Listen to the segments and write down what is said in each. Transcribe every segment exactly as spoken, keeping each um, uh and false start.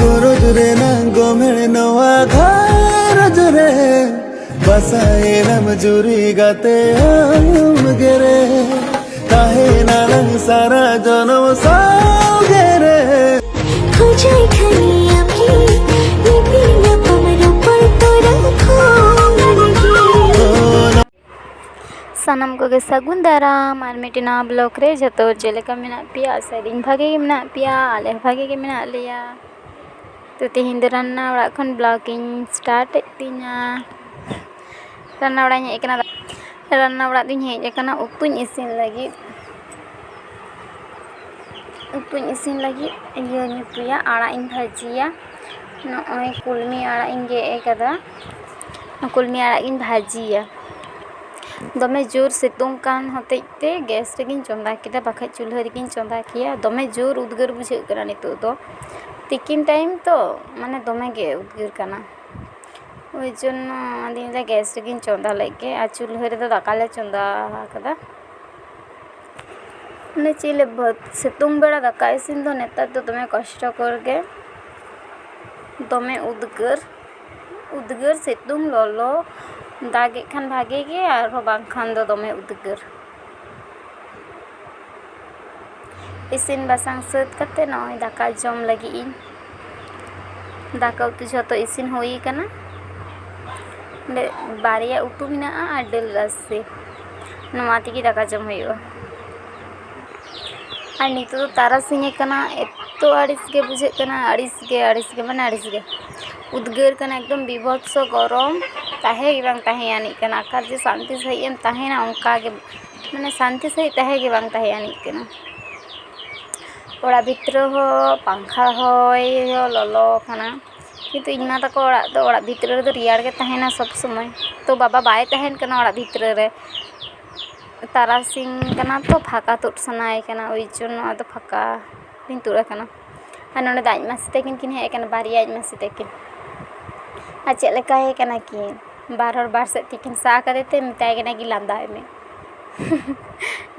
ᱜᱚᱨᱚᱡᱽ ᱨᱮᱱᱟᱝ ᱜᱚᱢᱮᱲ ᱱᱚᱣᱟ ᱜᱷᱟᱨᱚᱸᱡᱽ ᱨᱮ, ᱵᱟᱥᱟᱭᱮᱱᱟᱢ ᱡᱩᱨᱤ ᱜᱟᱛᱮ ᱟᱢ ᱜᱮᱨᱮ, ᱛᱟᱦᱮᱱᱟᱞᱟᱝ ᱥᱟᱨᱟ ᱡᱚᱱᱚᱢ ᱥᱟᱶᱜᱮ ᱨᱮ᱾ ᱠᱷᱚᱡᱟᱭ ᱠᱷᱟᱱᱤ ᱟᱢᱜᱮ, ᱢᱤᱫ ᱫᱤᱱ ᱧᱟᱯᱟᱢ ᱨᱚᱯᱚᱲ ᱛᱚᱨᱟ ᱠᱷᱚᱱ ᱜᱮ᱾ ᱥᱟᱱᱟᱢ ᱠᱚᱜᱮ ᱥᱟᱹᱜᱩᱱ ᱫᱟᱨᱟᱢ ᱟᱨ ᱢᱤᱫᱴᱮᱱ ᱱᱟᱣᱟ ᱵᱞᱚᱜ ᱨᱮ᱾ ᱡᱷᱚᱛᱚ ᱦᱚᱲ ᱪᱮᱫ ᱞᱮᱠᱟ ᱢᱮᱱᱟᱜ ᱯᱮᱭᱟ? ᱟᱥᱟᱭᱮᱫᱟᱹᱧ ᱵᱷᱟᱜᱮ ᱜᱮ ᱢᱮᱱᱟᱜ ᱯᱮᱭᱟ, ᱟᱞᱮ ᱦᱚᱸ ᱵᱷᱟᱜᱮ ᱜᱮ ᱢᱮᱱᱟᱜ ᱞᱮᱭᱟ᱾ ᱛᱚ ᱛᱮᱦᱮᱧ ᱫᱚ ᱨᱟᱱᱱᱟ ᱚᱲᱟᱜ ᱠᱷᱚᱱ ᱵᱞᱚᱜ ᱤᱧ ᱥᱴᱟᱨᱴ ᱮᱫ ᱛᱤᱧᱟ᱾ ᱨᱟᱱᱱᱟ ᱚᱲᱟᱜ ᱤᱧ ᱦᱮᱡ ᱟᱠᱟᱱᱟ, ᱨᱟᱱᱱᱟ ᱚᱲᱟᱜ ᱫᱚᱧ ᱦᱮᱡ ᱟᱠᱟᱱᱟ ᱩᱛᱩᱧ ᱤᱥᱤᱱ ᱞᱟᱹᱜᱤᱫ᱾ ᱩᱛᱩᱧ ᱤᱥᱤᱱ ᱞᱟᱹᱜᱤᱫ ᱤᱭᱟᱹᱧ ᱩᱛᱩᱭᱟ, ᱟᱲᱟᱜ ᱤᱧ ᱵᱷᱟᱹᱡᱤᱭᱟ᱾ ᱱᱚᱜᱼᱚᱭ ᱠᱩᱞᱢᱤ ᱟᱲᱟᱜ ᱤᱧ ᱜᱮᱫ ᱟᱠᱟᱫᱟ, ᱠᱩᱞᱢᱤ ᱟᱲᱟᱜ ᱜᱤᱧ ᱵᱷᱟᱹᱡᱤᱭᱟ᱾ ᱫᱚᱢᱮ ᱡᱳᱨ ᱥᱤᱛᱩᱝ ᱠᱟᱱ ᱦᱚᱛᱮᱡ ᱛᱮ ᱜᱮᱥ ᱨᱮᱜᱤᱧ ᱪᱚᱸᱫᱟ ᱠᱮᱫᱟ, ᱵᱟᱠᱷᱟᱡ ᱪᱩᱞᱦᱟᱹ ᱨᱮᱜᱤᱧ ᱪᱚᱸᱫᱟ ᱠᱮᱭᱟ᱾ ᱫᱚᱢᱮ ᱡᱳᱨ ᱩᱫᱽᱜᱟᱹᱨ ᱵᱩᱡᱷᱟᱹᱜ ᱠᱟᱱᱟ ᱱᱤᱛᱚᱜ ᱫᱚ, ᱛᱤᱠᱤᱱ ᱴᱟᱭᱤᱢ ᱛᱚ, ᱢᱟᱱᱮ ᱫᱚᱢᱮ ᱜᱮ ᱩᱫᱽᱜᱟᱹᱨ ᱠᱟᱱᱟ᱾ ᱳᱭ ᱡᱚᱱᱱᱚ ᱟᱫᱚᱧ ᱞᱟᱹᱭᱫᱟ ᱜᱮᱥ ᱨᱮᱜᱤᱧ ᱪᱚᱸᱫᱟ ᱞᱮᱫ ᱜᱮ, ᱟᱨ ᱪᱩᱞᱦᱟᱹ ᱨᱮᱫᱚ ᱫᱟᱠᱟ ᱞᱮ ᱪᱚᱸᱫᱟ ᱟᱠᱟᱫᱟ᱾ ᱢᱟᱱᱮ ᱪᱮᱫ ᱞᱮ ᱵᱷᱟᱹᱛ-, ᱥᱤᱛᱩᱝ ᱵᱮᱲᱟ ᱫᱟᱠᱟ ᱤᱥᱤᱱ ᱫᱚ ᱱᱮᱛᱟᱨ ᱫᱚ ᱫᱚᱢᱮ ᱠᱚᱥᱴᱚᱠᱚᱨ ᱜᱮ, ᱫᱚᱢᱮ ᱩᱫᱽᱜᱟᱹᱨ, ᱩᱫᱽᱜᱟᱹᱨ, ᱥᱤᱛᱩᱝ, ᱞᱚᱞᱚ, ᱫᱟᱜᱮᱫ ᱠᱷᱟᱱ ᱵᱷᱟᱜᱮ ᱜᱮ, ᱟᱨᱦᱚᱸ ᱵᱟᱝᱠᱷᱟᱱ ᱫᱚ ᱫᱚᱢᱮ ᱩᱫᱽᱜᱟᱹᱨ᱾ ᱤᱥᱤᱱ ᱵᱟᱥᱟᱝ ᱥᱟᱹᱛ ᱠᱟᱛᱮ ᱱᱚᱜᱼᱚᱭ ᱫᱟᱠᱟ ᱡᱚᱢ ᱞᱟᱹᱜᱤᱫ ᱤᱧ᱾ ᱫᱟᱠᱟ ᱩᱛᱩ ᱡᱷᱚᱛᱚ ᱤᱥᱤᱱ ᱦᱩᱭ ᱟᱠᱟᱱᱟ᱾ ᱚᱸᱰᱮ ᱵᱟᱨᱭᱟ ᱩᱛᱩ ᱢᱮᱱᱟᱜᱼᱟ ᱟᱨ ᱫᱟᱹᱞ ᱨᱟᱥᱮ, ᱱᱚᱣᱟ ᱛᱮᱜᱮ ᱫᱟᱠᱟ ᱡᱚᱢ ᱦᱩᱭᱩᱜᱼᱟ᱾ ᱟᱨ ᱱᱤᱛᱚᱜ ᱫᱚ ᱛᱟᱨᱟᱥᱤᱧ ᱟᱠᱟᱱᱟ, ᱮᱛᱚ ᱟᱹᱲᱤᱥ ᱜᱮ ᱵᱩᱡᱷᱟᱹᱜ ᱠᱟᱱᱟ, ᱟᱹᱲᱤᱥ ᱜᱮ, ᱟᱹᱲᱤᱥ ᱜᱮ, ᱢᱟᱱᱮ ᱟᱹᱲᱤᱥ ᱜᱮ᱾ ᱩᱫᱽᱜᱟᱹᱨ ᱠᱟᱱᱟ ᱮᱠᱫᱚᱢ ᱵᱤᱵᱷᱚᱛᱥᱚ ᱜᱚᱨᱚᱢ, ᱛᱟᱦᱮᱸ ᱜᱮ ᱵᱟᱝ ᱛᱟᱦᱮᱸ ᱟᱹᱱᱤᱡ ᱠᱟᱱᱟ᱾ ᱚᱠᱟ ᱡᱮ ᱥᱟᱱᱛᱤ ᱥᱟᱺᱦᱤᱡ ᱮᱢ ᱛᱟᱦᱮᱱᱟ, ᱚᱱᱠᱟ ᱜᱮ, ᱢᱟᱱᱮ ᱥᱟᱱᱛᱤ ᱥᱟᱺᱦᱤᱡ ᱛᱟᱦᱮᱸ ᱜᱮ ᱵᱟᱝ ᱛᱟᱦᱮᱸ ᱟᱹᱱᱤᱡ ᱠᱟᱱᱟ᱾ ᱚᱲᱟᱜ ᱵᱷᱤᱛᱨᱤ ᱦᱚᱸ ᱯᱟᱝᱠᱷᱟ ᱦᱚᱭ ᱦᱚᱸ ᱞᱚᱞᱚ ᱠᱟᱱᱟ, ᱠᱤᱱᱛᱩ ᱤᱧ ᱢᱟ ᱛᱟᱠᱚ ᱚᱲᱟᱜ ᱫᱚ, ᱚᱲᱟᱜ ᱵᱷᱤᱛᱨᱤ ᱨᱮᱫᱚ ᱨᱮᱭᱟᱲ ᱜᱮ ᱛᱟᱦᱮᱱᱟ ᱥᱚᱵᱽ ᱥᱚᱢᱚᱭ᱾ ᱛᱚ ᱵᱟᱵᱟ ᱵᱟᱭ ᱛᱟᱦᱮᱱ ᱠᱟᱱᱟ ᱚᱲᱟᱜ ᱵᱷᱤᱛᱨᱤ ᱨᱮ, ᱛᱟᱨᱟᱥᱤᱧ ᱠᱟᱱᱟ ᱛᱚ, ᱯᱷᱟᱸᱠᱟ ᱛᱩᱫ ᱥᱟᱱᱟᱭᱮ ᱠᱟᱱᱟ, ᱳᱭ ᱡᱚᱱᱱᱚ ᱟᱫᱚ ᱯᱷᱟᱸᱠᱟ ᱨᱤᱧ ᱛᱩᱫ ᱟᱠᱟᱱᱟ᱾ ᱟᱨ ᱱᱚᱸᱰᱮ ᱫᱚ ᱟᱡ ᱢᱟᱥᱤ ᱛᱟᱹᱠᱤᱱ ᱠᱤᱱ ᱦᱮᱡ ᱟᱠᱟᱱᱟ, ᱵᱟᱨᱭᱟ ᱟᱡ ᱢᱟᱥᱤ ᱛᱟᱹᱠᱤᱱ᱾ ᱟᱨ ᱪᱮᱫ ᱞᱮᱠᱟ ᱦᱮᱡ ᱠᱟᱱᱟ ᱠᱤᱱ, ᱵᱟᱨ ᱦᱚᱲ ᱵᱟᱨ ᱥᱮᱫ ᱛᱤᱠᱤᱱ ᱥᱟᱦᱟ ᱠᱟᱛᱮ ᱛᱮ ᱢᱮᱛᱟᱭ ᱠᱟᱱᱟ ᱠᱤ ᱞᱟᱸᱫᱟᱭ ᱢᱮ᱾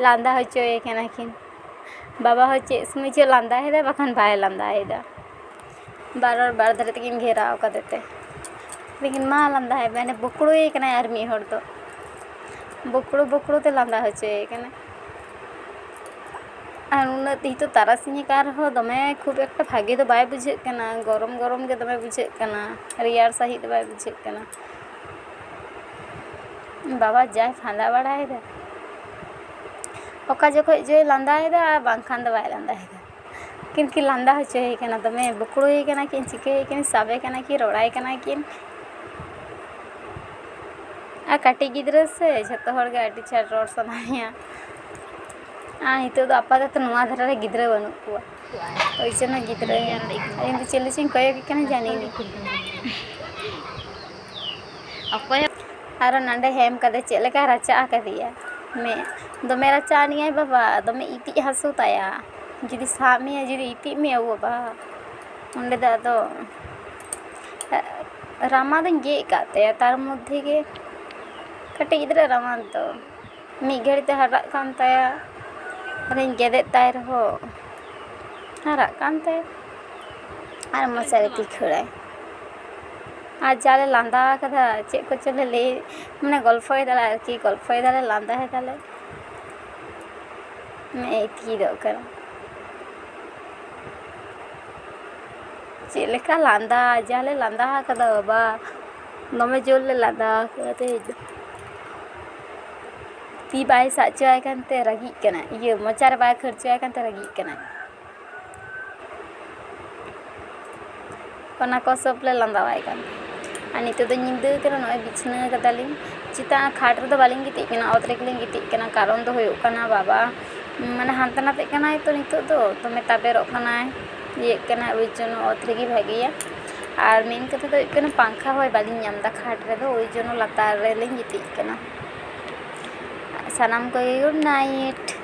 ᱞᱟᱸᱫᱟ ᱦᱚᱪᱚᱭᱮ ᱠᱟᱱᱟ ᱠᱤᱱ᱾ ᱵᱟᱵᱟ ᱦᱚᱸ ᱪᱮᱫ ᱥᱚᱢᱚᱭ ᱪᱚ ᱞᱟᱸᱫᱟᱭᱮᱫᱟ, ᱵᱟᱠᱷᱟᱱ ᱵᱟᱭ ᱞᱟᱸᱫᱟᱭᱮᱫᱟ᱾ ᱵᱟᱨ ᱦᱚᱲ ᱵᱟᱨ ᱫᱷᱟᱨᱮ ᱛᱮᱠᱤᱱ ᱜᱷᱮᱨᱟᱣ ᱠᱟᱫᱮ ᱛᱮ᱾ ᱞᱮᱠᱤᱱ ᱢᱟ ᱞᱟᱸᱫᱟᱭ ᱢᱮ, ᱵᱚᱠᱲᱩᱭᱮ ᱠᱟᱱᱟᱭ ᱟᱨ ᱢᱤᱫ ᱦᱚᱲ ᱫᱚ᱾ ᱵᱚᱠᱲᱩ ᱵᱚᱠᱲᱩ ᱛᱮ ᱞᱟᱸᱫᱟ ᱦᱚᱪᱚᱭᱮ ᱠᱟᱱᱟᱭ᱾ ᱟᱨ ᱩᱱᱟᱹᱜ ᱱᱤᱛᱚᱜ ᱛᱟᱨᱟᱥᱤᱧ ᱟᱠᱟᱱ ᱨᱮᱦᱚᱸ ᱫᱚᱢᱮ ᱠᱷᱩᱵ ᱮᱠᱴᱟ ᱵᱷᱟᱜᱮ ᱫᱚ ᱵᱟᱭ ᱵᱩᱡᱷᱟᱹᱜ ᱠᱟᱱᱟ, ᱜᱚᱨᱚᱢ ᱜᱚᱨᱚᱢ ᱜᱮ ᱫᱚᱢᱮ ᱵᱩᱡᱷᱟᱹᱜ ᱠᱟᱱᱟ, ᱨᱮᱭᱟᱲ ᱥᱟᱺᱦᱤᱡ ᱫᱚ ᱵᱟᱭ ᱵᱩᱡᱷᱟᱹᱜ ᱠᱟᱱᱟ᱾ ᱵᱟᱵᱟ ᱡᱟᱭ ᱯᱷᱟᱸᱫᱟ ᱵᱟᱲᱟᱭᱮᱫᱟ, ᱚᱠᱟ ᱡᱚᱠᱷᱚᱡ ᱡᱚᱭ ᱞᱟᱸᱫᱟᱭᱮᱫᱟ ᱟᱨ ᱵᱟᱝᱠᱷᱟᱱ ᱫᱚ ᱵᱟᱭ ᱞᱟᱸᱫᱟᱭᱮᱫᱟ᱾ ᱠᱤᱱ ᱠᱤᱱ ᱞᱟᱸᱫᱟ ᱦᱚᱪᱚᱭᱮ ᱠᱟᱱᱟ, ᱫᱚᱢᱮ ᱵᱩᱠᱲᱩᱭᱮ ᱠᱟᱱᱟ ᱠᱤᱱ, ᱪᱤᱠᱟᱹᱭᱮ ᱠᱟᱱᱟ, ᱥᱟᱵᱮ ᱠᱟᱱᱟ ᱠᱤᱱ, ᱨᱚᱲᱟᱭ ᱠᱟᱱᱟ ᱠᱤᱱ᱾ ᱟᱨ ᱠᱟᱹᱴᱤᱡ ᱜᱤᱫᱽᱨᱟᱹ ᱥᱮ, ᱡᱷᱚᱛᱚ ᱦᱚᱲ ᱜᱮ ᱟᱹᱰᱤ ᱪᱷᱟᱴ ᱨᱚᱲ ᱥᱟᱱᱟᱭᱮᱭᱟ᱾ ᱟᱨ ᱱᱤᱛᱚᱜ ᱫᱚ ᱟᱯᱟᱛᱚᱛᱚ ᱱᱚᱣᱟ ᱫᱷᱟᱨᱮ ᱨᱮ ᱜᱤᱫᱽᱨᱟᱹ ᱵᱟᱹᱱᱩᱜ ᱠᱚᱣᱟ, ᱳᱭ ᱡᱚᱱᱱᱚ ᱜᱤᱫᱽᱨᱟᱹ ᱤᱧ ᱫᱚ ᱪᱤᱞᱤ ᱪᱚᱧ ᱠᱚᱭᱚᱜᱮ ᱠᱟᱱᱟ ᱡᱟᱹᱱᱤ ᱱᱤᱛ᱾ ᱚᱠᱚᱭ? ᱟᱨᱚ ᱱᱚᱰᱮ ᱦᱮᱢ ᱠᱟᱛᱮ ᱪᱮᱫ ᱞᱮᱠᱟᱭ ᱨᱟᱪᱟᱜ ᱟᱠᱟᱫᱮᱭᱟ᱾ ᱢᱮ, ᱫᱚᱢᱮ ᱨᱟᱪᱟᱜ ᱟᱱᱤᱡᱟᱭ ᱵᱟᱵᱟ, ᱫᱚᱢᱮ ᱤᱛᱤᱡ ᱦᱟᱹᱥᱩ ᱛᱟᱭᱟ᱾ ᱡᱩᱫᱤ ᱥᱟᱵ ᱢᱮᱭᱟ, ᱡᱩᱫᱤ ᱤᱛᱤᱡ ᱢᱮᱭᱟ, ᱳ ᱵᱟᱵᱟ, ᱚᱸᱰᱮ ᱫᱚ ᱟᱫᱚ ᱨᱟᱢᱟ ᱫᱚᱧ ᱜᱮᱫ ᱟᱠᱟᱫ ᱛᱟᱭᱟ, ᱛᱟᱨ ᱢᱚᱫᱽᱫᱷᱮ ᱜᱮ ᱠᱟᱹᱴᱤᱡ ᱜᱤᱫᱽᱨᱟᱹ ᱨᱟᱢᱟ ᱫᱚ ᱢᱤᱫ ᱜᱷᱟᱹᱲᱤᱡ ᱛᱮ ᱦᱟᱨᱟᱜ ᱠᱟᱱ ᱛᱟᱭᱟ, ᱟᱫᱚᱧ ᱜᱮᱫᱮᱫ ᱛᱟᱭ ᱨᱮᱦᱚᱸ ᱦᱟᱨᱟᱜ ᱠᱟᱱ ᱛᱟᱭᱟ, ᱟᱨ ᱢᱚᱪᱟᱨᱮ ᱛᱤ ᱠᱷᱟᱹᱲᱟᱭ᱾ ᱟᱨ ᱡᱟᱞᱮ ᱞᱟᱸᱫᱟ ᱟᱠᱟᱫᱟ, ᱪᱮᱫ ᱠᱚᱪᱚᱞᱮ ᱞᱟᱹᱭ, ᱢᱟᱱᱮ ᱜᱚᱞᱯᱷᱚᱭ ᱫᱟᱞᱮ ᱟᱨᱠᱤ, ᱜᱚᱞᱯᱷᱚᱭ ᱫᱟᱞᱮ, ᱞᱟᱸᱫᱟᱭ ᱫᱟᱞᱮ, ᱢᱮᱫ ᱮ ᱤᱛᱠᱤᱨᱚᱜ ᱠᱟᱱᱟ᱾ ᱪᱮᱫ ᱞᱮᱠᱟ ᱞᱟᱸᱫᱟ, ᱡᱟᱞᱮ ᱞᱟᱸᱫᱟ ᱟᱠᱟᱫᱟ ᱵᱟᱵᱟ, ᱫᱚᱢᱮ ᱡᱳᱨ ᱞᱮ ᱞᱟᱸᱫᱟ ᱟᱠᱟᱫᱟ ᱛᱮᱦᱮᱧ ᱫᱚ᱾ ᱛᱤ ᱵᱟᱭ ᱥᱟᱵ ᱦᱚᱪᱚᱣᱟᱭ ᱠᱟᱱᱛᱮ ᱨᱟᱹᱜᱤᱜ ᱠᱟᱱᱟ, ᱤᱭᱟᱹ, ᱢᱚᱪᱟ ᱨᱮ ᱵᱟᱭ ᱠᱷᱟᱹᱲ ᱦᱚᱪᱚᱣᱟᱭ ᱠᱟᱱᱛᱮ ᱨᱟᱹᱜᱤᱜ ᱠᱟᱱᱟᱭ᱾ ᱚᱱᱟ ᱠᱚ ᱥᱚᱵ ᱞᱮ ᱞᱟᱸᱫᱟᱣᱟᱭ ᱠᱟᱱ ᱛᱟᱦᱮᱸᱫ᱾ ᱟᱨ ᱱᱤᱛᱚᱜ ᱫᱚ ᱧᱤᱫᱟᱹ ᱠᱟᱱᱟ, ᱱᱚᱜᱼᱚᱭ ᱵᱤᱪᱷᱱᱟᱹ ᱠᱟᱫᱟᱞᱤᱧ᱾ ᱪᱮᱛᱟᱱ ᱠᱷᱟᱴ ᱨᱮᱫᱚ ᱵᱟᱹᱞᱤᱧ ᱜᱤᱛᱤᱡ ᱠᱟᱱᱟ, ᱚᱛ ᱨᱮᱜᱮᱞᱤᱧ ᱜᱤᱛᱤᱡ ᱠᱟᱱᱟ᱾ ᱠᱟᱨᱚᱱ ᱫᱚ ᱦᱩᱭᱩᱜ ᱠᱟᱱᱟ, ᱵᱟᱵᱟ, ᱢᱟᱱᱮ, ᱦᱟᱱᱛᱮ ᱱᱟᱛᱮᱜ ᱠᱟᱱᱟᱭ ᱛᱚ, ᱱᱤᱛᱚᱜ ᱫᱚ ᱫᱚᱢᱮ ᱛᱟᱵᱮᱨᱚᱜ ᱠᱟᱱᱟᱭ, ᱤᱭᱟᱹᱜ ᱠᱟᱱᱟᱭ, ᱳᱭ ᱡᱚᱱᱱᱚ ᱚᱛ ᱨᱮᱜᱮ ᱵᱷᱟᱜᱮᱭᱟ᱾ ᱟᱨ ᱢᱮᱱ ᱠᱟᱛᱷᱟ ᱫᱚ ᱦᱩᱭᱩᱜ ᱠᱟᱱᱟ, ᱯᱟᱝᱠᱷᱟ ᱦᱚᱭ ᱵᱟᱹᱞᱤᱧ ᱧᱟᱢ ᱮᱫᱟ ᱠᱷᱟᱴ ᱨᱮᱫᱚ, ᱳᱭ ᱡᱚᱱᱱᱚ ᱞᱟᱛᱟᱨ ᱨᱮᱞᱤᱧ ᱜᱤᱛᱤᱡ ᱠᱟᱱᱟ᱾ ᱥᱟᱱᱟᱢ ᱠᱚᱜᱮ good night᱾